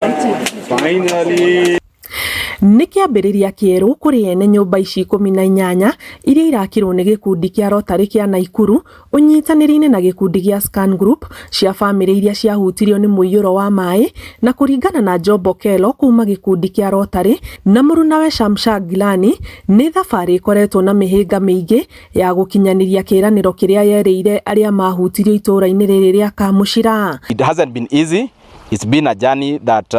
Finally. Nĩ kĩambĩrĩria kĩerũ kũrĩ ene nyũmba ici 18 iria irakirwo nĩ gĩkundi kĩa Rotary kĩa Naikuru ũnyitanĩri-inĩ na gĩkundi gĩa Scan Group cia bamĩrĩ iria ciahutirio nĩ mũiyũro wa maĩ na kũringana na Job Okello kuma gĩkundi kĩa Rotary na mũrunawe Shamshad Gilani nĩ thabarĩ ĩkoretwo na mĩhĩnga mĩingĩ ya gũkinyanĩria kĩĩranĩro kĩrĩa yerĩire arĩa mahutirio itũũra-inĩ rĩrĩ rĩa Kamũcira. It hasn't been easy. It's been a journey that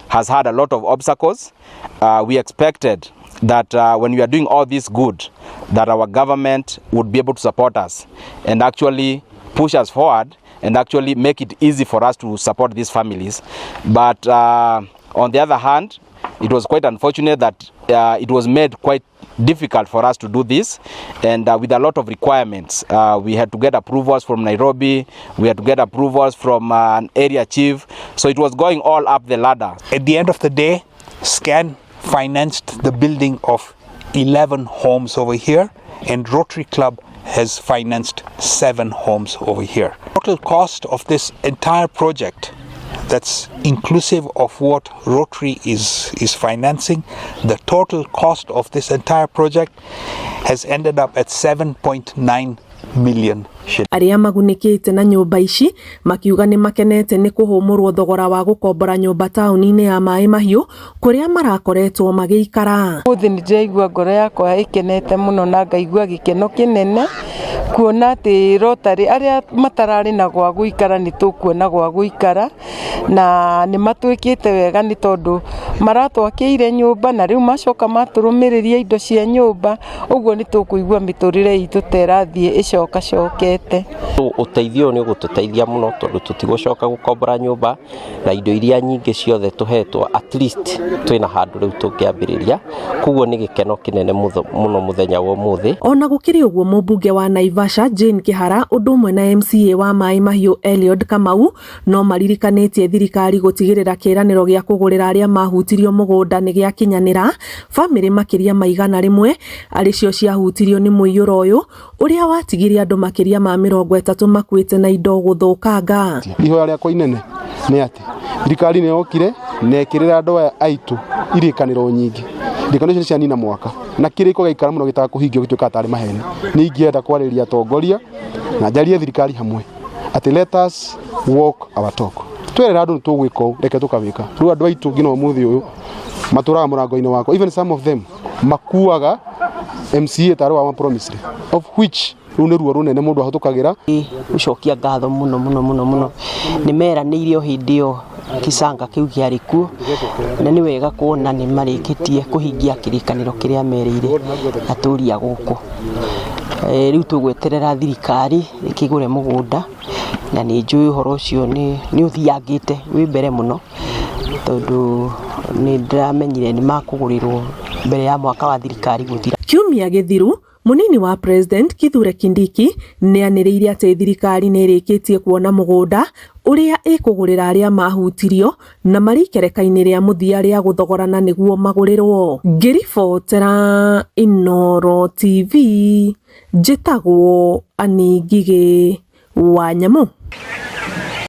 has had a lot of obstacles. We expected that when we are doing all this good, that our government would be able to support us and actually push us forward and actually make it easy for us to support these families. But on the other hand, it was quite unfortunate that it was made quite difficult for us to do this, and with a lot of requirements. We had to get approvals from Nairobi, we had to get approvals from an area chief, so it was going all up the ladder. At the end of the day, SCAN financed the building of 11 homes over here, and Rotary Club has financed 7 homes over here. Total cost of this entire project, that's inclusive of what Rotary is financing, the total cost of this entire project has ended up at 7.9 million shillings. Arĩa magunĩkĩte na nyũmba ici makiuga nĩ makenete nĩ kũhũmũrwo thogora wa gũkombora nyũmba taũni-inĩ ya Maĩ Mahiũ kũrĩa marakoretwo magĩikara. Ũmũthĩ nĩ ndĩraigua ngoro yakwa ĩkenete mũno na ngaigua gĩkeno kĩnene kuona atĩ Rotary arĩa matararĩ na gwa gũikara nĩ tũkuona gwa gũikara na nĩ matwĩkĩte wega nĩ tondũ maratwakĩire nyũmba na rĩu macoka matũrũmĩrĩria indo cia nyũmba ũguo nĩ tũkũigua mĩtũrĩre itũ ta ĩrathiĩ ĩcokacokete. Ũteithio ũyũ nĩ ũgũtũteithia mũno tondũ tũtigũcoka gũkombora nyũmba na indo iria nyingĩ ciothe tũhetwo, at least twĩna handũ rĩu tũngĩambĩrĩria, koguo nĩ gĩkeno kĩnene mũno mũthenya wa ũmũthĩ. Ona gũkĩrĩ ũguo, mũmbunge wa Naivasha Jane Kihara ũndũ ũmwe na MCA wa Maĩ Mahiũ Eliud Kamau no maririkanĩtie thirikari gũtigĩrĩra kĩĩranĩro gĩa kũgũrĩra arĩa mahutirio mũgũnda nĩ gĩakinyanĩra. Bamĩrĩ makĩria ma 100 arĩ cio ciahutirio nĩ mũiyũro ũyũ ũrĩa watigire andũ makĩria ma 30 makuĩte na indo gũthũkanga. Ihoya rĩakwa inene nĩ atĩ thirikari nĩ yokire na ĩkĩrĩra andũ aya aitũ irĩkanĩro nyingĩ. Irĩkanĩro icio nĩ cianina mwaka na kĩrĩko gĩaikara mũno gĩtaga kũhingio gĩtuĩkaga tarĩ maheni. Nĩ ingĩenda kwarĩria atongoria na njarie thirikari hamwe atĩ let us walk our talk. Twerera andũ nĩ tũgwĩka ũũ, reke tũkawĩka. Rĩu andũ aitũ nginya ũmũthĩ ũyũ matũraga mũrango-inĩ wakwa, even some of them makuaga MCA tarĩ wa promise, of which rĩu nĩ ruo rũnene mũndũ ahĩtũkagĩra. Gũcokia ngatho mũno mũno mũno mũno, nĩ meranĩire o hĩndĩ ĩyo kĩcanga kĩu kĩarĩ kuo na nĩ wega kuona nĩ marĩkĩtie kũhingia kĩrĩkanĩro kĩrĩa merĩire atũri a gũkũ. Rĩu tũgweterera thirikari ĩkĩgũre mũgũnda na nĩ njũĩ ũhoro ũcio nĩ ũthiangĩte wĩ mbere mũno tondũ nĩ ndĩramenyire nĩ makũgũrĩrwo mbere ya mwaka wa thirikari gũthira. Kiumia gĩthiru Mũnini wa President Kithure Kindiki nĩanĩrĩire atĩ thirikari nĩ ĩrĩkĩtie kuona mũgũnda ũrĩa ĩkũgũrĩra arĩa mahutirio na marĩ ikereka-inĩ rĩa mũthia rĩa gũthogorana nĩguo magũrĩrwo. Ngĩribotera Inooro TV njĩtagwo Annie Ngigĩ wa Nyamũ.